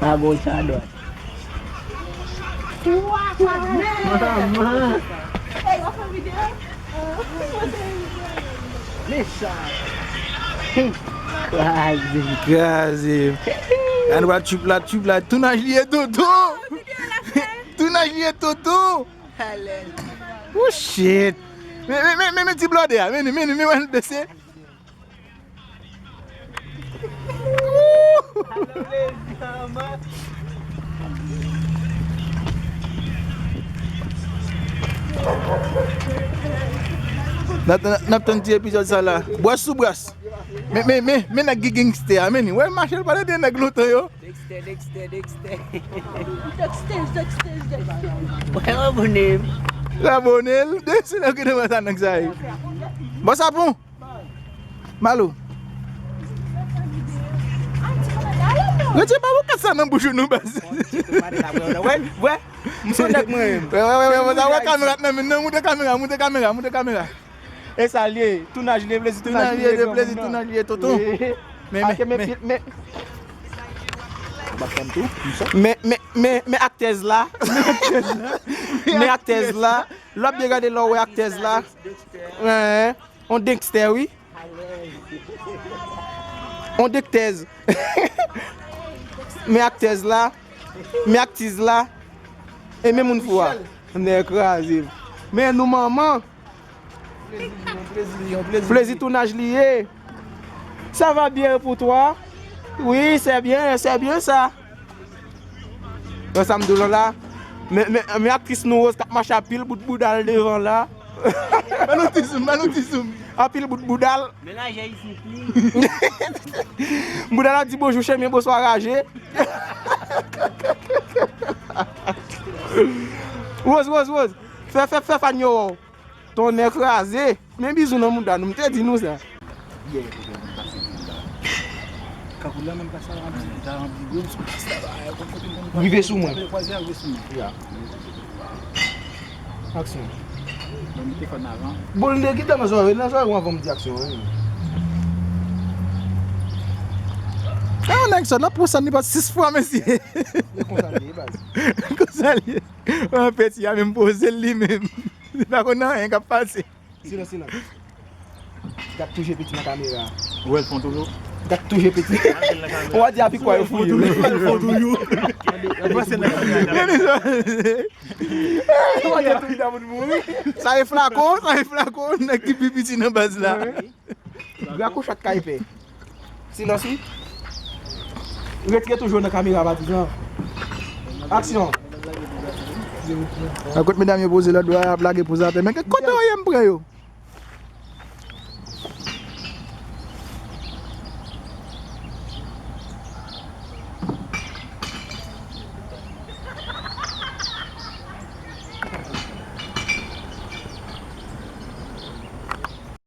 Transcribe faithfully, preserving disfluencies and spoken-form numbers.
A goch, a dwat. Manman. Kraze. Kraze. Gad wè tchip la, tchip la. Tounaj li ye, Toto. Tounaj li ye, Toto. Oh shit. Men, men, men, men, men ti blòdè a. Men, men, men, men, men, bese. N ap, n ap, n ap tann ti epizòd sa la. Bwès sou bwès. Men, men, men, men nèg ki gangstè a, men, wè, mache l pale de nèg lontan yo. Dexter, Dexter, Dexter. Dexter, Dexter, Dexter. Wè, wè, abòne m. Abòne l. De se nèg ki devan sa, nèg sa ye. Bon, sa bon. Malo. Retire pa bokat sa nan bouch ou non, baz. Wè, wè. M se nèg mwen menm. Wè, wè, wè, wè, wè, wè, kamera nan men, nan, moute kamera, moute kamera, moute kamera. E sa l ye, tounaj li ye, plezi tounaj li ye, plezi tounaj li ye, tonton. Men, men, men. Men, men, men, men aktèz la. Men aktèz la. Lè w ap byen gade la, w wè aktèz la. Wen, on denkstè, wi. On dektèz. Men aktèz la. Men aktiz la. E men moun fou a. Nèg kraze. Men nou manman. Plezi tounaj li ye. Ça va bien pour toi? Oui, c'est bien, c'est bien ça. Wè sa m di w lan la. Men, men, men aktris nou Rose k ap mache a pil bout bouda l devan la. Ba nou ti zoom, ba nou ti zoom. Anpil bout bouda l. Menajè isit li. Bouda l ap di bonjou chèmye, bonswa raje. Rose, Rose, Rose. Fè, fè, fè fan yo wè w. Tonnè kraze. Men bizou nan mouda nou, m te di nou sa. Rive sou mwen. Aksyon. Bon, li te fè nan avan. Bon, li te gentan nan zòrèy, nan zòrèy ou anvan m di aksyon an. Ah, nèg sa, nan pran sa, li pa sis fwa, mesye. E konsa li ye, baz. Konsa li ye. An peti a menm poze l li menm. Li pa konn anyen k ap pase. Silans, silans. Gad tou je piti nan kamera. Ou wè l fon toujou? Gad tou je piti. Ou a di api kwa yo fouye. Ou wè l fon toujou. Ou wè l fon toujou. Ou a di api kwa yo mouri. Sa e flakon, sa e flakon, nèg ki pi piti nan baz la. Gra kou chat kay pè. Silans wi. Retire toujou nan kamera patizan. Aksyon. Nan kot medam yo poze lòt bra y ap lage poz atè. Men kote w ye m pran yo?